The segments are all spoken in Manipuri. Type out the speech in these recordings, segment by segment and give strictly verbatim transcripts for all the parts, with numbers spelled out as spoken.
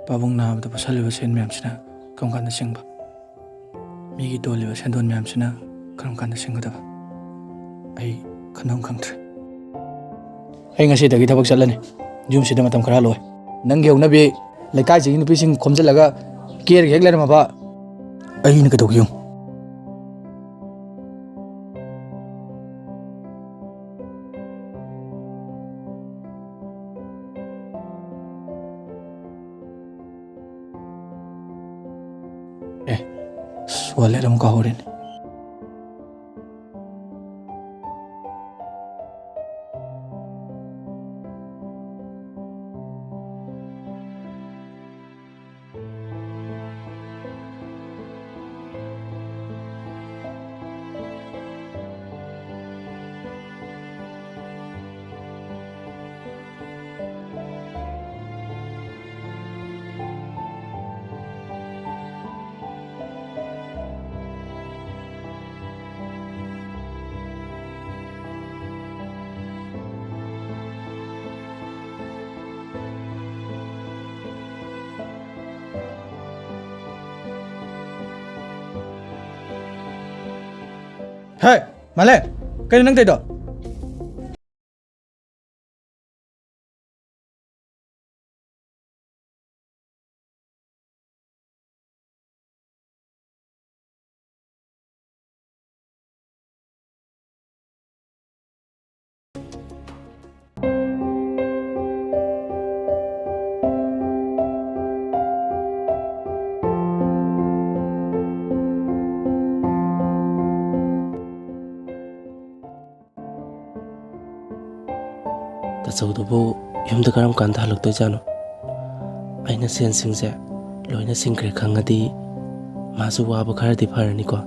ꯄꯥꯕꯨꯡ ꯅꯥꯕꯗ ꯄꯨꯁꯜꯂꯤꯕ ꯁꯦꯟ ꯃꯌꯥꯝꯁꯤꯅ ꯀꯔꯝ ꯀꯥꯟꯗ ꯁꯤꯡꯕ? ꯃꯤꯒꯤ ꯇꯣꯜꯂꯤꯕ ꯁꯦꯟꯗꯣꯟ ꯃꯌꯥꯝꯁꯤꯅ ꯀꯔꯝ ꯀꯥꯟꯗ ꯁꯤꯡꯒꯗꯕ? ꯑꯩ ꯈꯟꯐꯝ ꯈꯪꯗ꯭ꯔꯦ꯫ ꯑꯩ ꯉꯁꯤꯗꯒꯤ ꯊꯕꯛ ꯆꯠꯂꯅꯤ꯫ ꯌꯨꯝꯁꯤꯗ ꯃꯇꯝ ꯈꯔ ꯂꯣꯏ꯫ ꯅꯪꯒꯤ ꯍꯧꯅꯕꯤ ꯂꯩꯀꯥꯏꯁꯤꯒꯤ ꯅꯨꯄꯤꯁꯤꯡ ꯈꯣꯝꯖꯤꯜꯂꯒ ꯀꯦꯔꯒ ꯍꯦꯛ ꯂꯩꯔꯝꯃꯕ, ꯑꯩꯅ ꯀꯩꯗꯧꯒꯦ ꯌꯦꯡꯉꯨ꯫ ꯑꯦ, ꯑꯁ, ꯋꯥꯂꯦꯠ ꯑꯃ ꯀꯥꯎꯍꯧꯔꯦꯅꯦ꯫ ꯍꯦ, ꯃꯥꯂꯦ, ꯀꯩꯅꯣ ꯅꯪ ꯇꯧꯔꯤꯗꯣ? ꯇꯥꯆꯧꯗꯨꯕꯨ ꯌꯨꯝꯗ ꯀꯔꯝ ꯀꯥꯟꯗ ꯍꯜꯂꯛꯇꯣꯏꯖꯥꯠꯅꯣ? ꯑꯩꯅ ꯁꯦꯟꯁꯤꯡꯁꯦ ꯂꯣꯏꯅ ꯁꯤꯡꯈ꯭ꯔꯦ ꯈꯪꯉꯗꯤ ꯃꯥꯁꯨ ꯋꯥꯕ ꯈꯔꯗꯤ ꯐꯔꯅꯤꯀꯣ꯫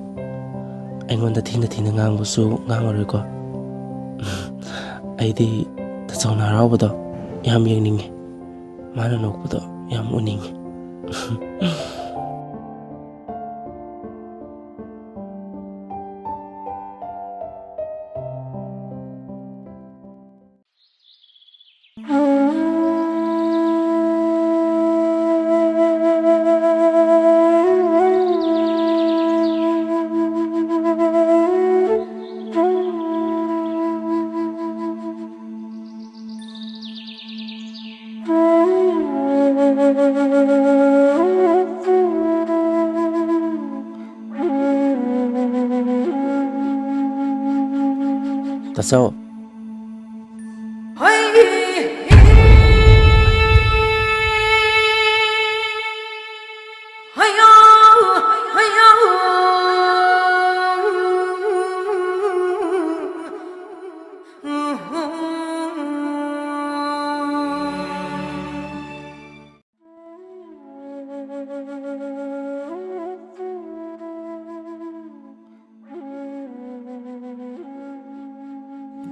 ꯑꯩꯉꯣꯟꯗ ꯊꯤꯅ ꯊꯤꯅ ꯉꯥꯡꯕꯁꯨ ꯉꯥꯡꯉꯔꯣꯏꯀꯣ꯫ ꯑꯩꯗꯤ ꯇꯥꯆꯧꯅ ꯍꯔꯥꯎꯕꯗꯣ ꯌꯥꯝ ꯌꯦꯡꯅꯤꯡꯉꯤ꯫ ꯃꯥꯅ ꯅꯣꯛꯄꯗꯣ ꯌꯥꯝ ꯎꯅꯤꯡꯉꯤ꯫ ꯇꯥꯆꯧ꯫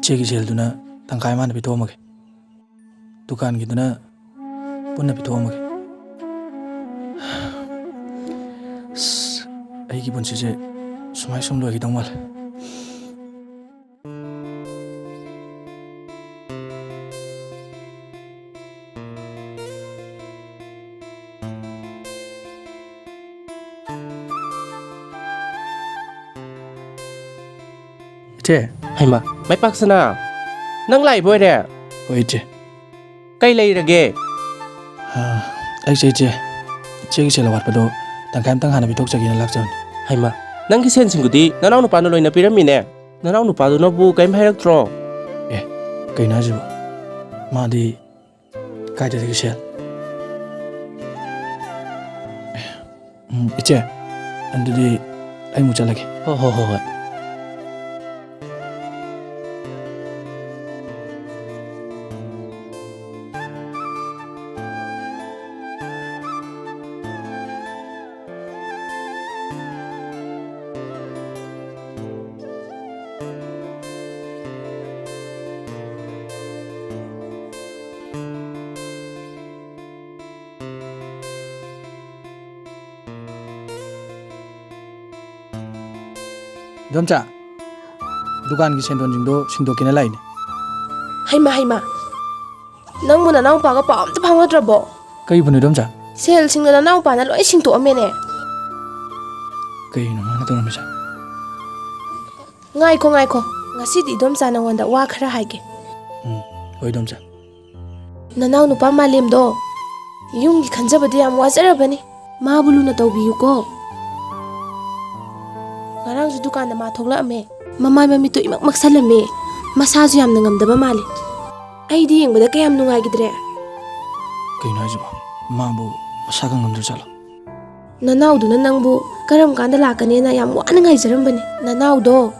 ꯏꯆꯦꯒꯤ ꯁꯦꯜꯗꯨꯅ ꯇꯪꯈꯥꯏ ꯃꯥꯅ ꯄꯤꯊꯣꯛꯑꯝꯃꯒꯦ, ꯗꯨꯀꯥꯟꯒꯤꯗꯨꯅ ꯄꯨꯟꯅ ꯄꯤꯊꯣꯛꯑꯝꯃꯒꯦ꯫ ꯑꯁ, ꯑꯩꯒꯤ ꯄꯨꯟꯁꯤꯁꯦ ꯁꯨꯃꯥꯏ ꯁꯨꯝ ꯂꯣꯏꯈꯤꯗꯧ ꯃꯥꯜꯂꯦ꯫ ꯏꯆꯦ꯫ ꯍꯩꯃꯥ, ꯃꯥꯏ ꯄꯥꯛꯁꯅꯥ, ꯅꯪ ꯂꯥꯛꯏꯕ ꯑꯣꯏꯔꯦ? ꯍꯣꯏ, ꯏꯆꯦ꯫ ꯀꯩ ꯂꯩꯔꯒꯦ? ꯑꯥ, ꯑꯩꯁꯦ, ꯏꯆꯦ, ꯏꯆꯦꯒꯤ ꯁꯦꯜ ꯑꯋꯥꯠꯄꯗꯣ ꯇꯪꯈꯥꯏ ꯑꯝꯇꯪ ꯍꯥꯟꯅ ꯄꯤꯊꯣꯛꯆꯒꯦꯅ ꯂꯥꯛꯆꯕꯅꯤ꯫ ꯍꯩꯃꯥ, ꯅꯪꯒꯤ ꯁꯦꯜꯁꯤꯡꯗꯨꯗꯤ ꯅꯅꯥꯎ ꯅꯨꯄꯥꯅ ꯂꯣꯏꯅ ꯄꯤꯔꯝꯃꯤꯅꯦ꯫ ꯅꯅꯥꯎ ꯅꯨꯄꯥꯗꯨꯅꯕꯨ ꯀꯔꯤꯝ ꯍꯥꯏꯔꯛꯇ꯭ꯔꯣ? ꯑꯦ, ꯀꯩꯅꯣ ꯍꯥꯏꯁꯤꯕꯣ? ꯃꯥꯗꯤ ꯀꯥꯏꯗꯒꯤ ꯁꯦꯜ? ꯎꯝ, ꯏꯆꯦ, ꯑꯗꯨꯗꯤ ꯑꯩ ꯑꯃꯨꯛ ꯆꯠꯂꯒꯦ꯫ ꯍꯣ, ꯍꯣ, ꯍꯣ, ꯍꯣꯏ꯫ ꯏꯗꯣꯝꯆꯥ, ꯗꯨꯀꯥꯟꯒꯤ ꯁꯦꯟꯗꯣꯟꯁꯤꯡꯗꯣ ꯁꯤꯡꯗꯣꯛꯀꯦꯅ ꯂꯥꯛꯏꯅꯦ꯫ ꯍꯩꯃꯥ, ꯍꯩꯃꯥ, ꯅꯪꯕꯨ ꯅꯅꯥꯎꯄꯥꯒ ꯄꯥꯎ ꯑꯝꯇ ꯐꯥꯎꯅꯗ꯭ꯔꯕꯣ? ꯀꯩꯕꯨꯅꯣ, ꯏꯗꯣꯝꯆꯥ? ꯁꯦꯜꯁꯤꯡꯗꯣ ꯅꯅꯥꯎꯄꯥꯅ ꯂꯣꯏ ꯁꯤꯡꯗꯣꯛꯑꯝꯃꯦꯅꯦ꯫ ꯀꯩꯅꯣ ꯃꯥꯅ ꯇꯧꯔꯝꯃꯤꯁꯦ? ꯉꯥꯏꯈꯣ, ꯉꯥꯏꯈꯣ, ꯉꯁꯤꯗꯤ ꯏꯗꯣꯝꯆꯥ ꯅꯉꯣꯟꯗ ꯋꯥ ꯈꯔ ꯍꯥꯏꯒꯦ꯫ ꯎꯝ, ꯍꯣꯏ, ꯏꯗꯣꯝꯆꯥ꯫ ꯅꯅꯥꯎ ꯅꯨꯄꯥ ꯃꯥꯂꯦꯝꯗꯣ, ꯌꯨꯝꯒꯤ ꯈꯟꯖꯕꯗ ꯌꯥꯝ ꯋꯥꯖꯔꯕꯅꯤ꯫ ꯃꯥꯕꯨ ꯂꯨꯅ ꯇꯧꯕꯤꯌꯨꯀꯣ꯫ ꯉꯔꯥꯡꯁꯨ ꯗꯨꯀꯥꯟꯗ ꯃꯥ ꯊꯣꯛꯂꯛꯑꯝꯃꯦ꯫ ꯃꯃꯥꯏ ꯃꯃꯤꯠꯇꯨ ꯏꯃꯛ ꯃꯛꯁꯜꯂꯝꯃꯦ꯫ ꯃꯁꯥꯁꯨ ꯌꯥꯝꯅ ꯉꯝꯗꯕ ꯃꯥꯜꯂꯦ꯫ ꯑꯩꯗꯤ ꯌꯦꯡꯕꯗ ꯀꯌꯥꯝ ꯅꯨꯡꯉꯥꯏꯈꯤꯗ꯭ꯔꯦ꯫ ꯀꯩꯅꯣ ꯍꯥꯏꯁꯤꯕꯣ? ꯃꯥꯕꯨ ꯃꯁꯥꯒ ꯉꯝꯗ꯭ꯔꯖꯥꯠꯂꯣ? ꯅꯅꯥꯎꯗꯨꯅ ꯅꯪꯕꯨ ꯀꯔꯝ ꯀꯥꯟꯗ ꯂꯥꯛꯀꯅꯦꯅ ꯌꯥꯝ ꯋꯥꯅ ꯉꯥꯏꯖꯔꯝꯕꯅꯤ꯫ ꯅꯅꯥꯎꯗꯣ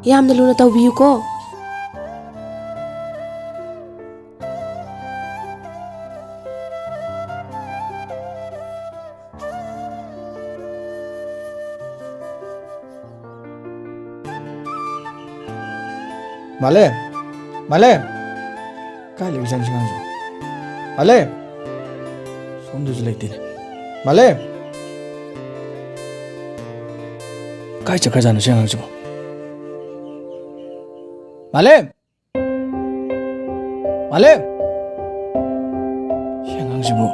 ꯌꯥꯝꯅ ꯂꯨꯅ ꯇꯧꯕꯤꯌꯨꯀꯣ꯫ ꯃꯥꯂꯦꯝ! ꯃꯥꯂꯦꯝ! ꯀꯥꯏ ꯂꯩꯕꯖꯥꯠꯅꯣ ꯁꯤ ꯑꯉꯥꯡꯁꯤꯕꯣ? ꯃꯥꯂꯦꯝ! ꯁꯣꯝꯗꯁꯨ ꯂꯩꯇꯦꯅꯦ꯫ ꯃꯥꯂꯦꯝ! ꯀꯥꯏ ꯆꯠꯈ꯭ꯔꯖꯥꯠꯅꯣ ꯁꯤ ꯑꯉꯥꯡꯁꯤꯕꯣ? ꯃꯥꯂꯦꯝ! ꯃꯥꯂꯦꯝ! ꯁꯤ ꯑꯉꯥꯡꯁꯤꯕꯨ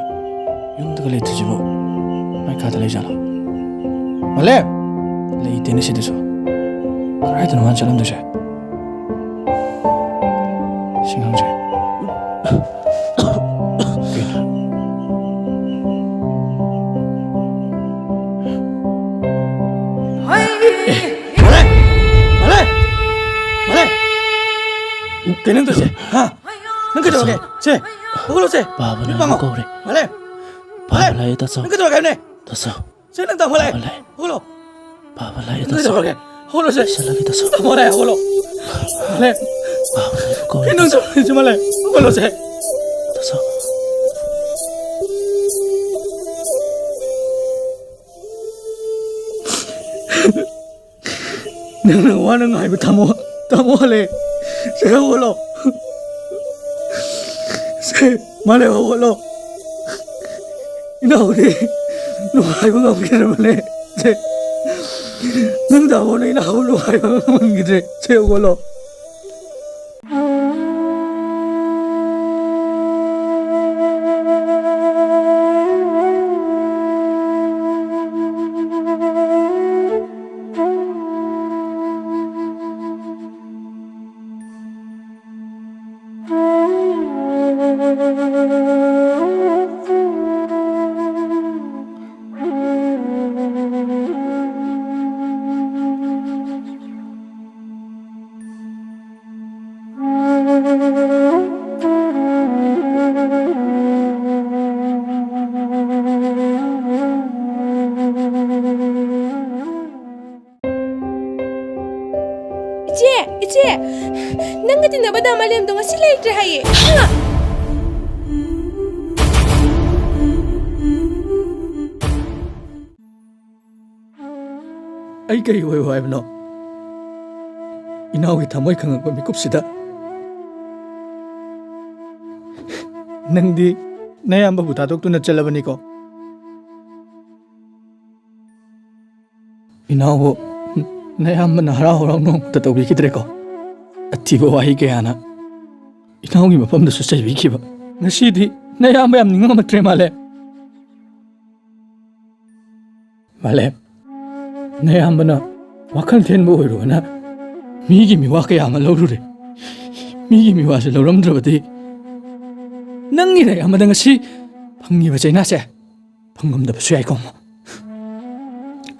ꯌꯨꯝꯗꯒ ꯂꯩꯇ꯭ꯔꯤꯁꯤꯕꯨ ꯃꯥꯏ ꯀꯥꯗ ꯂꯩꯖꯥꯠꯂꯣ? ꯃꯥꯂꯦꯝ! ꯂꯩꯇꯦꯅꯦ ꯁꯤꯗꯁꯨ꯫ ꯀꯗꯥꯏꯗꯅꯣ ꯃꯥꯅ ꯆꯠꯂꯝꯗꯣꯏꯁꯦ? ꯁꯤ ꯑꯉꯥꯡꯁꯦ꯫ ꯀꯩꯅꯣ? ꯑꯦ, ꯃꯥꯂꯦꯝ! ꯃꯥꯂꯦꯝ! ꯃꯥꯂꯦꯝ! ꯀꯩꯅꯣ ꯅꯪ ꯇꯧꯔꯤꯁꯦ? ꯍꯥ? ꯅꯪ ꯀꯩꯗꯧꯔꯒꯦ? ꯁꯦ, ꯍꯧꯒꯠꯂꯣ ꯁꯦ꯫ ꯕꯥꯕꯅ ꯃꯤꯠ ꯄꯥꯡꯉꯣ꯫ ꯑꯩꯕꯨ ꯀꯧꯔꯦ꯫ ꯃꯥꯂꯦꯝ! ꯕꯥꯕ ꯃꯥꯂꯦꯝ! ꯂꯥꯛꯑꯦ, ꯇꯥꯆꯧ꯫ ꯅꯪ ꯀꯩꯗꯧꯔꯒꯦ ꯍꯥꯏꯕꯅꯦ? ꯇꯥꯆꯧ꯫ ꯁꯦ, ꯅꯪ ꯇꯥꯃꯣ ꯂꯥꯛꯑꯦ꯫ ꯕꯥꯕ ꯂꯥꯛꯑꯦ꯫ ꯍꯧꯒꯠꯂꯣ꯫ ꯕꯥꯕ ꯂꯥꯛꯑꯦ, ꯅꯪ ꯇꯥꯆꯧ꯫ ꯀꯩꯗꯧꯔꯒꯦ? ꯍꯧꯒꯠꯂꯣ ꯁꯦ꯫ ꯂꯣꯏꯁꯤꯜꯂꯒꯦ, ꯇꯥꯆꯧ꯫ ꯇꯥꯃꯣ ꯂꯥꯛꯑꯦ, ꯍꯧꯒꯠꯂꯣ꯫ ꯃꯥꯂꯦꯝ! ꯕꯥꯕꯅ ꯑꯩꯕꯨ ꯀꯧꯔꯦ, ꯀꯩꯅꯣ ꯇꯥꯆꯧ꯫ ꯇꯧꯔꯤꯁꯦ, ꯃꯥꯂꯦꯝ? ꯍꯧꯒꯠꯂꯣ ꯁꯦ꯫ ꯇꯥꯆꯧ꯫ ꯅꯪꯅ ꯋꯥꯅ ꯉꯥꯏꯕ ꯇꯥꯃꯣ, ꯇꯥꯃꯣ ꯍꯜꯂꯦ꯫ ꯁꯦ ꯍꯧꯒꯠꯂꯣ꯫ ꯁꯦ, ꯃꯥꯂꯦꯝ ꯍꯧꯒꯠꯂꯣ꯫ ꯏꯅꯥꯎꯗꯤ ꯅꯨꯡꯉꯥꯏꯕ ꯉꯝꯈꯤꯗ꯭ꯔꯕꯅꯦ꯫ ꯁꯦ, ꯅꯪ ꯇꯥꯃꯣꯅ ꯏꯅꯥꯎꯕꯨ ꯅꯨꯡꯉꯥꯏꯕ ꯉꯝꯈꯤꯗ꯭ꯔꯦ꯫ ꯁꯦ ꯍꯧꯒꯠꯂꯣ꯫ ꯗꯥ ꯃꯥꯂꯦꯝꯗꯣ ꯉꯁꯤ ꯂꯩꯇ꯭ꯔꯦ ꯍꯥꯏꯌꯦ꯫ ꯍꯥ? ꯑꯩ ꯀꯔꯤ ꯑꯣꯏꯌꯨ ꯍꯥꯏꯕꯅꯣ? ꯏꯅꯥꯎꯒꯤ ꯊꯃꯣꯏ ꯈꯪꯉꯛꯄ ꯃꯤꯀꯨꯞꯁꯤꯗ ꯅꯪꯗꯤ ꯅꯌꯥꯝꯕꯕꯨ ꯊꯥꯗꯣꯛꯇꯨꯅ ꯆꯠꯂꯕꯅꯤꯀꯣ꯫ ꯏꯅꯥꯎꯕꯨ ꯅꯌꯥꯝꯕꯅ ꯍꯔꯥꯎ ꯍꯔꯥꯎ ꯅꯣꯡꯃꯇ ꯇꯧꯕꯤꯈꯤꯗ꯭ꯔꯦꯀꯣ꯫ ꯑꯊꯤꯕ ꯋꯥꯍꯩ ꯀꯌꯥꯅ ꯏꯅꯥꯎꯒꯤ ꯃꯐꯝꯗꯁꯨ ꯆꯩꯕꯤꯈꯤꯕ꯫ ꯉꯁꯤꯗꯤ ꯅꯌꯥꯝꯕ ꯌꯥꯝ ꯅꯤꯡꯉꯝꯃꯛꯇ꯭ꯔꯦ ꯃꯥꯂꯦ꯫ ꯃꯥꯂꯦ, ꯅꯌꯥꯝꯕꯅ ꯋꯥꯈꯜ ꯊꯦꯟꯕ ꯑꯣꯏꯔꯣꯅ ꯃꯤꯒꯤ ꯃꯤꯋꯥ ꯀꯌꯥ ꯑꯃ ꯂꯧꯔꯨꯔꯦ꯫ ꯃꯤꯒꯤ ꯃꯤꯋꯥꯁꯦ ꯂꯧꯔꯝꯗ꯭ꯔꯕꯗꯤ ꯅꯪꯒꯤ ꯅꯌꯥꯝꯕꯗ ꯉꯁꯤ ꯐꯪꯉꯤꯕ ꯆꯩꯅꯥꯁꯦ ꯐꯪꯉꯝꯗꯕꯁꯨ ꯌꯥꯏꯀꯣ꯫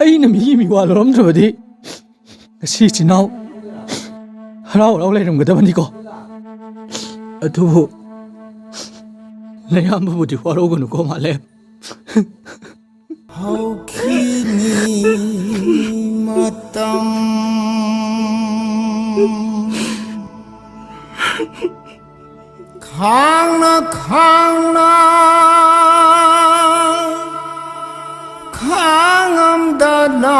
ꯑꯩꯅ ꯃꯤꯒꯤ ꯃꯤꯋꯥ ꯂꯧꯔꯝꯗ꯭ꯔꯕꯗꯤ ꯉꯁꯤ ꯏꯆꯤꯟ ꯏꯅꯥꯎ ꯍꯔꯥꯎ ꯍꯔꯥꯎ ꯂꯩꯔꯝꯒꯗꯕꯅꯤꯀꯣ꯫ ꯑꯗꯨꯕꯨ ꯅꯌꯥꯝꯕꯕꯨꯗꯤ ꯋꯥꯔꯧꯒꯅꯨꯀꯣ ꯃꯥꯂꯦ꯫ ꯍꯧꯈꯤꯅꯤ ꯃꯇꯝ ꯈꯥꯡꯅ ꯈꯥꯡꯅ ꯈꯥꯡꯉꯝꯗꯅ